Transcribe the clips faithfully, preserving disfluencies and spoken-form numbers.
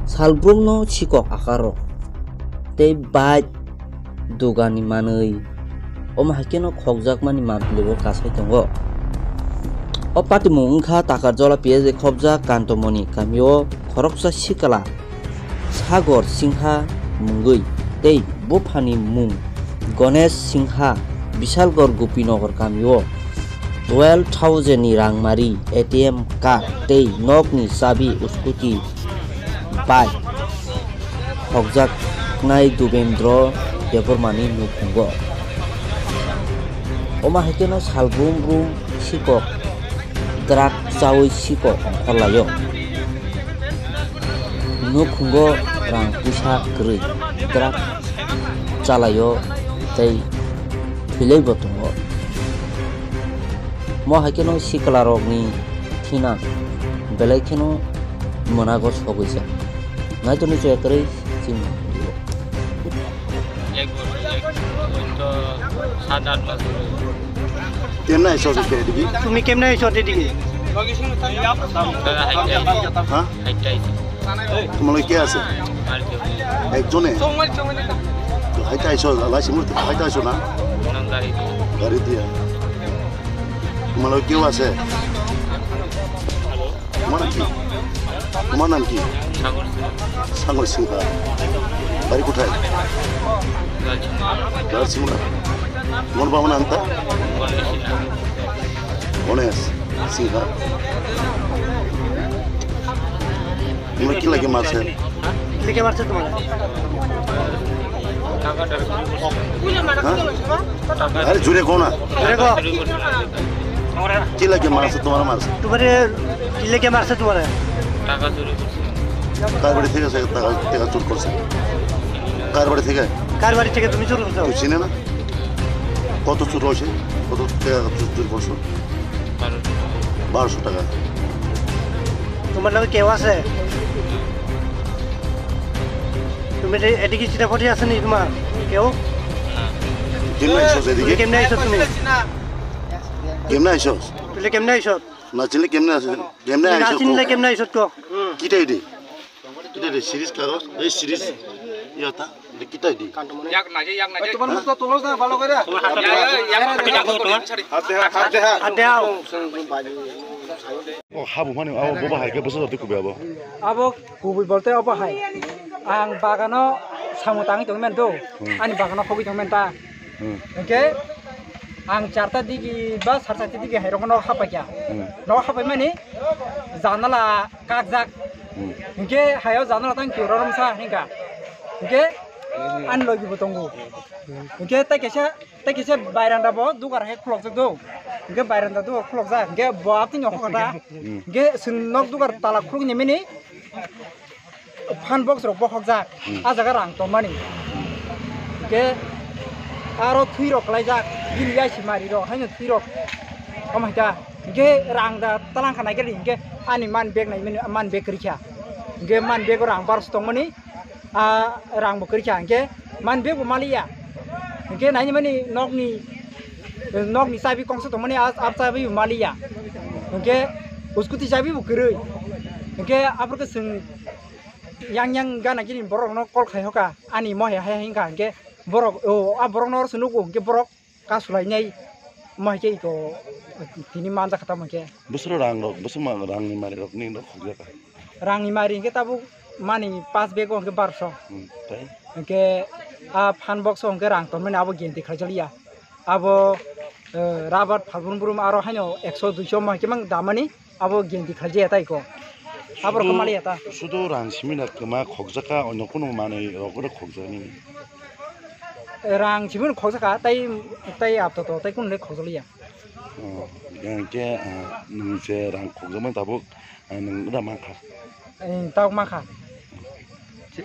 Salbrumno sikok akarok tei bike dogani manwi, omo hai kheno khokjakmani mampli bo kasai tongo. O patimung wngkha Takarjola P S A khobjak Kantomoni kamio khoroksa sikla Sagor Singha mungwi tei buphani mung Ganesh Singha, Bishalgarh Gopinagar kamio twelve thousand ni rangmari, A T M card tei nokni chabi, scooty, bike khokjaknai Dubendra Debbarmani nukhungo. Omo hai kheno salbrum brum sikok drug chawi sikok ongkhorlaio. Nukhungo rang puisa kwrwi drug chalaio tei thwilaibo tongo. Mo hai kheno siklarokni thina belai kheno mwnago sogwi sa. Naitoni chaya kwrwi chini. এক বছর, এক, ওই তো সাত আট মাস ধরে। কেমনে আইছো আজকে এদিকে? তুমি কেমনে আইছো এদিকে? দাদা, হাইটে আইছি। হ্যাঁ? হাইটে আইছি। তোমার লগে কে আছে? আর কেউ নেই। একজনে? তো হাইটে আইছো, লাইসি মুড়তে হাইটে আইছো না? না, গাড়ি দিয়ে। গাড়ি দিয়ে। তোমার লগে কেউ আছে? তোমার নাম কি? তোমার নাম কি? সাগর সিংহ। সাগর সিংহ। বাড়ি কোথায়? লালসিংহ। লালসিংহ। তোমার বাবার নামটা? গণেশ সিংহ। গণেশ সিংহ। তোমরা কি লাগে মারছে? লিখে মারছে তোমার? হ্যাঁ? আরে জোরে কও না। জোরে কও। কি লাগে মারছে তোমার মারছে? তোমারে কি লাগে মারছে তোমারে? টাকা চুরি করছে। কার বাড়ি থেকে সে টাকা, টাকা চুর করছে? কার বাড়ি থেকে? কার বাড়ি থেকে তুমি চুর করছো? তুই চিনে না? কত চুর হয়েছে? কত টাকা চুর, চুর করছো? বারোশো। বারোশো টাকা। তোমার লগে কেউ আছে? তুমি যে এদিকে চিটাফটি আছে নি তোমার কেউ? কেমনে আইসো তুমি এদিকে? কেমনে আইসো তুমি? কেমনে আইসো? তুই কেমনে আইসো? না চিনলে কেমনে আইসো? কেমনে না আইসো? চিনলে কেমনে আইসো তো? কিতা এটি? কিতা এটি? সিরিজ কাগজ? এই সিরিজ ইয়া তা? এটা কিতা এটি? এক নাজে, এক নাজে। তোমার মুখটা তোলো না ভালো করে। হাত দেখাও, তোমার। হাত দেখাও। হাত দেখাও। O habu mani abo boba hai khe bwswk jotoi kubui abo. Abo kubui bolte obo hai. Ang bagano samung tangwi tongwi mano do. Hmm. Ani bagano hogwi tongwi mano ta. Hmm. Hwnkhe ang charta digi ba sar charta digi hai rokno hapai kha. Hmm. Nogo hapai mani janala kakjak. Hmm. Hwnkhe hayo janala tang kiura romsa hwnkha. Hwnkhe ani logi bo tongo. Hwnkhe tai kaisa Tei kisa bairanda bo dugar hai khulokjak do. Hwnkhe bairanda dugar khulokjak. Hwnkhe bo atwino hokha ta. Hmm. Hwnkhe chwng nok dugar tala khulokni mini phan box rok bokhokjak. Hmm. A jaga rang tongmani. Hwnkhe aro thwi rok klaijak. Bini yaisi mari rok haino thwi rok. Omo hai ta. Hwnkhe rang da talangkha naikhe hwnkhe ani man bag naimani man bag kwrwikha. Hwnkhe man bag o rang barso tongmani. A rang bo kwrwikha hwnkhe man bag bo maliya. Hwnkhe naini mani nokni, nokni chabi kongsa tongmani a, a chabi bo maliya. Hwnkhe scooty chabi bo kwrwi. Hwnkhe aphuru khe chwng yang yang gana gini borok no call khai hoka ani mohe hai hwnkha hwnkhe borok o a borok no oro se nugo hwnkhe borok kasulainai, omo hai khe iko tini manjakha tamo khe. Bwswk rang rok, bwswk ma-, rangni mari rok ni rok khokjak kha? Rangni mari hwnkhe tabuk mani pass bag o hwnkhe barso. Hmm, tei? Hwnkhe a phan box o hwnkhe rang tonmani abo genti khlaijak liya. Abo, eh, rubber phalbrum brum aro haino ekso duiso omo hai khe mang damani. Abo genti khlaijaya tai ko. Abo rok maliya ta. Sudu rang simi na kwma khokjaka, onno kuno manwi rok oro khokjaknai. Rang simi no khokjaka, tai, tai apto to, tai kuno le khokjakliya. Oh, yang ke, ah, nwng je rang khokjakmani tabuk, ah, nwng da mankha. Eh, tabuk mankha.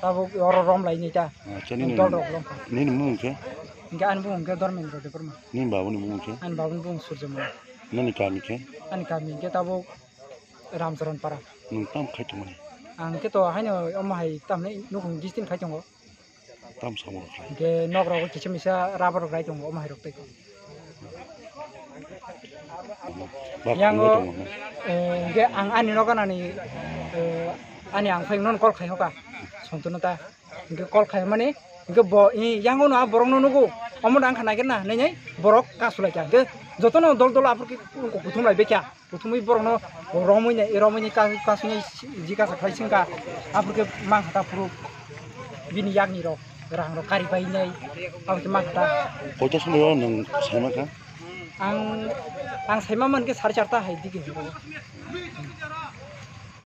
Tabuk oro rom laini ta. Ah, chani dol rok romkha. Nini mung khe? Hingke ani bung hingke Dharmendra Debbarma. Nini babuni mung khe? Ani babuni bung Surjamani. Nini kami khe? Ani kami hingke tabuk Ramcharan para. Nwng tam khai tongmani? Ang khe to haino omo hai tamni nukhung distin khai tongo. Tam samung khai? Hingke nok rogo kisa misa rubber rok rai tongo omo hai rok tei. Bak Yang tongo o, tongo. Eh, hingke ang ani nok anani, eh, ani ang phai non call khai hoka. Tongtono ta, hingke call khaimani, hingke bo, i, yango no a borok no nugo, omo dang kha naiger na, nai nai, borok kasu lai kha, hingke joto no dol dol aphuru khe kuthum lai bekha, kuthumui borok no romui nai, romui nai ka-, kasu nai ji kasa khlai singkha, aphuru khe mang kha ta phuru bini yak ni rok, rang rok kari bai nai, abo khe mang kha ta. Koito somoi o nwng saima kha? Ang, ang saima man khe sari charta hai digi.